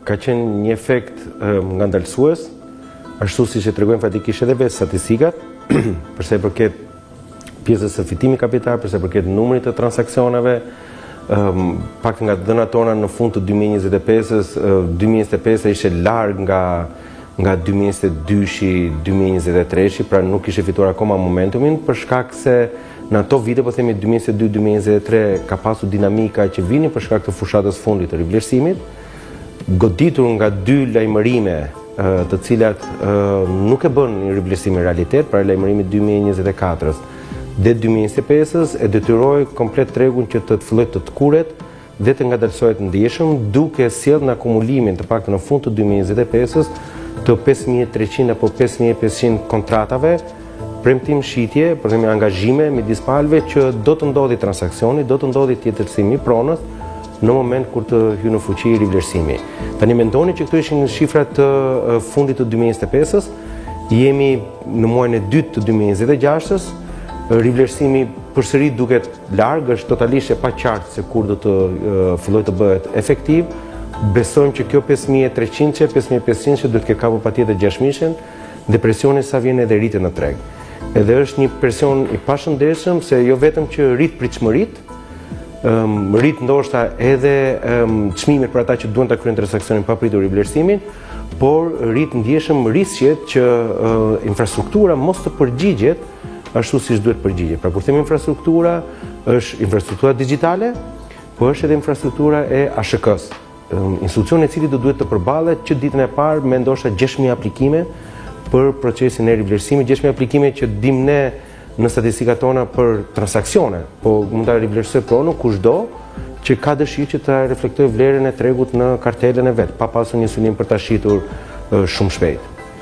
Ka qenë një efekt ngadalësues, ashtu siç e tregojnë faktikisht edhe vetë statistikat, për sa i përket pjesës së fitimit kapital, për sa i përket numrit të transaksioneve, pak nga të dhënat tona në fund të 2025-ës, 2025-a ishte larg nga nga 2022-shi, 2023-shi, pra nuk kishte fituar akoma momentumin, për shkak se në ato vite, po themi 2022-2023, ka pasur dinamika që vinin për shkak të fushatës fundit të rivlerësimit, goditur nga dy lajmërime të cilat nuk e bënë rivlerësimin realitet, pra lajmërimi 2024-ës dhe 2025-ës e detyroi komplet tregun që të fillojë të tkurret dhe të ngadalësohet ndjeshëm, duke sjellë në akumulimin të paktën në fund të 2025-ës të 5300 apo 5500 kontratave premtim shitje, po themi angazhime midis palëve që do të ndodhi transaksioni, do të ndodhi tjetërsimi i pronës në moment kur të hyjë në fuqi rivlerësimi. Tani mendoni që këto ishin shifra të fundit të 2025-ës, jemi në muajin e dytë të 2026-ës, rivlerësimi përsëri duket larg, është totalisht e paqartë se kur do të fillojë të bëhet efektiv. Besojmë që kjo 5300-she, 5500-she duhet të ketë kapur patjetër 6000-shen dhe presioni sa vjen edhe rritet në treg. Edhe është një presion i pashëndetshëm se jo vetëm që rrit pritshmëritë, rrit ndoshta edhe çmimet për ata që duan ta kryejnë transaksionin pa pritur rivlerësimin, por rrit ndjeshëm risqet që infrastruktura mos të përgjigjet ashtu siç duhet përgjigjet. Pra kur themi infrastruktura, është infrastruktura digjitale, po është edhe infrastruktura e ASHK-s. Institucioni i cili do duhet të përballet që ditën e parë me ndoshta 6000 aplikime për procesin e rivlerësimit, 6000 aplikime që dim ne në statistikat tona për transaksione, po mund ta rivlerësojë pronën kushdo që ka dëshirë që të reflektojë vlerën e tregut në kartelën e vet, pa pasur një synim për ta shitur shumë shpejt.